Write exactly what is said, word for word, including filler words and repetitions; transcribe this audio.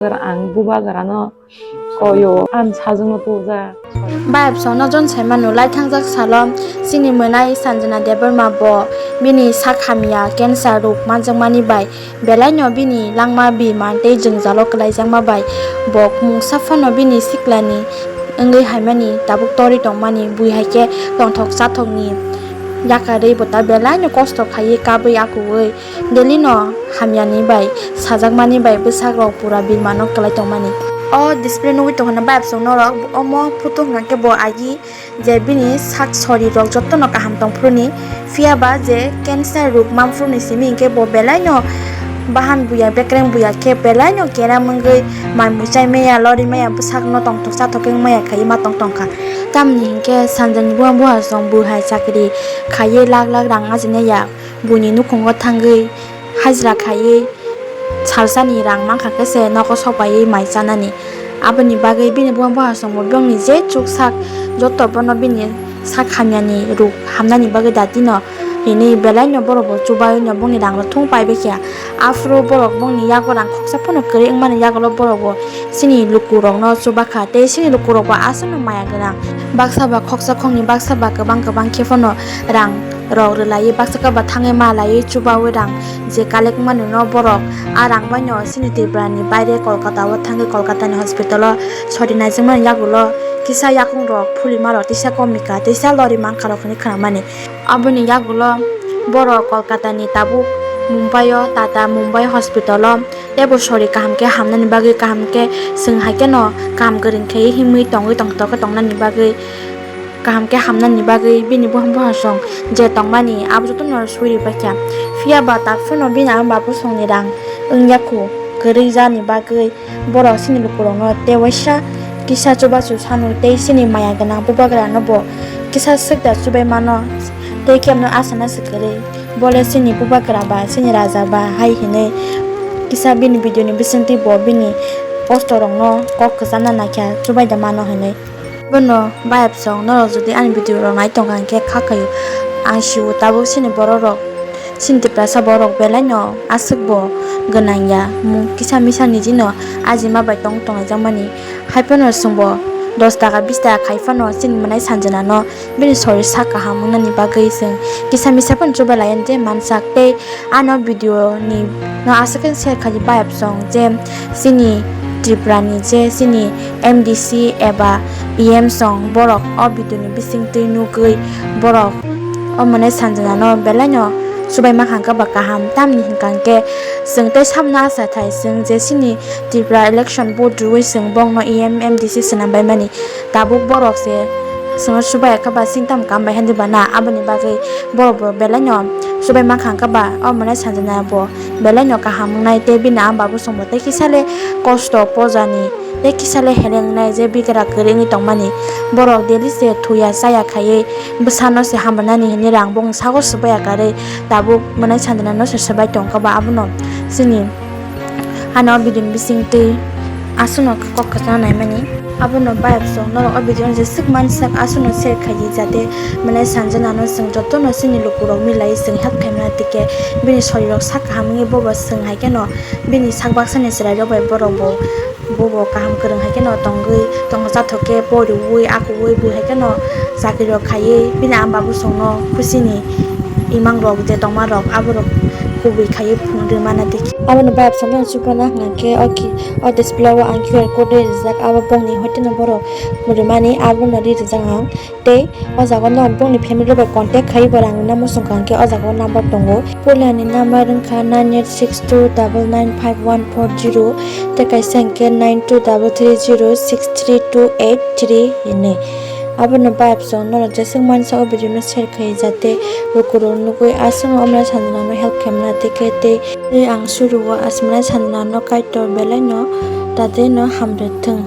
Ang bubagrano koyo, ang sajwkno tuja. Bayapsongno jon saimano, laithangjak salo chini mwnai Sanjana Debbarma bo bini sak hamya cancer rok manjakmani bai belaino bini langma bima tei jwngjalo kwlaijakma bai bo mungsa phano bini siklani wngwi haimani tabuk torwi tongmani, bui hai khe tongthok chathokni yakarwi bo ta belaino kosto khaiwi kabwi akuwi. Delhi no hamyani bai sajakmani bai bwsak rok pura birma no kwlai tongmani. O display nugwi tongo na bayapsong norok, omo photo hwnkha khe bo agi je bini sak sori rok joto no kaham tong phuru ni, phiya ba je cancer rok man phuru ni simi hinkhe bo belai no bahan buya bekreng buya khe belai no keram wngwi mai muchai maya lori maya bwsak no tongthok chathok wng maya khai ma tong tong kha. Tamni hinkhe Sanjani buha buha song bui hai chakri khaiwi lak lak rang ajinai ya. Buini nukhungo thangwi hajra khaiwi salsani rang mankha khe se nogo sopaiwi mai chanani. Aboni bagwi bini buma buhasongbo bongni je chuk sak joto bono bini sak hamyani ruk hamnani bagwi datino hinwi belaino borokbo chubaiwino bongni rangrok thung paibaikha. Aphuru borok bongni yago rang khoksa phano kwrwi wngmani yagulo borokbo chini lukurokno chubakha tei chini lukurokbo aswkno maya gwnang. Baksa ba khoksa khokni baksa ba kwbang kwbang khe phano rang rok rwlaiwi baksa khe ba thangwi ma laiwi chubawi rang je collect mani no borok a rang bai no chini Tripura ni baire Kolkata o thangwi Kolkata ni hospital o sori naijakmani yagulo kisa yakung rok phulima rok tisa komika tisa lori mankha rok hinwi khwnamani. Aboni yagulo borok Kolkata ni tabuk Mumbai o Tata Mumbai hospital o tei bo sori kaham khe hamnani bagwi kaham khe chwng hai kheno kaham kwrwng khe himwi tongwi tongthok khe tongnani bagwi. Kaham khe hamnani bagwi bini buha buhasong je tongmani abo jotono suri paikha. Phiya ba tak phano bini ama bapusongni rang wngya khu kwrwi jani bagwi borok chini lukurokno tei waisa kisa chubachu sano tei chini maya gwnang bubagrano bo kisa swkda chubai mano tei kebno asana se kwrwi. Bole chini bubagra ba chini raja ba hai hinwi kisa bini video ni bisingtwi bo bini kosto rokno kok kwchana naikha chubai da mano hinwi. Bono bayapsong norok jodi ani video rok nai tongkha hinkhe kha khaio. Ang sio tabuk chini borok rok, chini Tiprasa borok belai no aswk bo gwnang ya. Mung kisa misa ni jino ajima bai tong tonglaijak mani. Hai phano chwng bo dos taka bis taka khai phano chini mwnai Sanjana no bini sori sak kaham wngnani bagwi chwng kisa misa phano chubai lai je mansak tei Ano video ni no aswk khe share khaidi bayapsong je chini Tripura ni je chini M D C eba E M song borok o video ni bisingtwi nugwi borok o mwnai Sanjana no belai no chubai mankha khe ba kaham tamni hinkha khe chwng tei samno asa thai chwng je chini Tripura election vote rwui chwng bongno E M M D C swnam bai mani. Tabuk borok se chwngno chubai kha ba singtam kam bai hwnwi ba na, aboni bagwi borok bo belai no chubai mankha kha ba, o mwnai Sanjana bo belai no kaham wngnai tei bini ama babu songbo tei kisa le kosto pojani tei kisa le heleng wngnai je bigra kwrwi wngwi tongmani. Borok daily se thuya chaya khaiwi bwsano se hamrwnani hwnwi rang bongni sago swbaiya karwi tabuk mwnai Sanjana no se swbai tong kha ba abono chini. Ano o video ni bisingtwi aswkno kok kwchang naimani. Abono bayapsong norok o video no jeswk mansak aswkno share khaidi, jate mwnai Sanjana no chwng jotono chini lukurok milai chwng help khaimani tike bini sorirok sak kaham wngwi bobo chwng hai kheno bini sak baksani chwrairok bai borok bo bobo kaham kwrwng hai kheno tongwi tongo, chathok khe poriwi akuwi bui hai kheno chakri rok khaiwi bini ama babu songno khusini imang rok je tongma rok aborok kubui khaiwi phunugwi mana tiki. Aboni bayapsongno chukmana hwnkha khe o ki-, o display o ang Q R code rijak, abo bongni hoiteno borok rimani abono ri rijak ang. Tei o jaga no bongni family rok bai contact khaiwi bo rang rwna muchung kha hwnkhe o jaga o number tongo. Puila ni number wngkha nine eight six two double nine five one four zero tei kaisa hwnkhe nine two double three zero six three two eight three hinwi. Abono bayapsong norok jeswk mansa o video no share khai jate lukurok nugwi aswk o mwnai Sanjana no help khaimani tei khe tei, tei ang suru o aswk mwnai Sanjana no Kaitor belai no ta tei no hamrwk thung.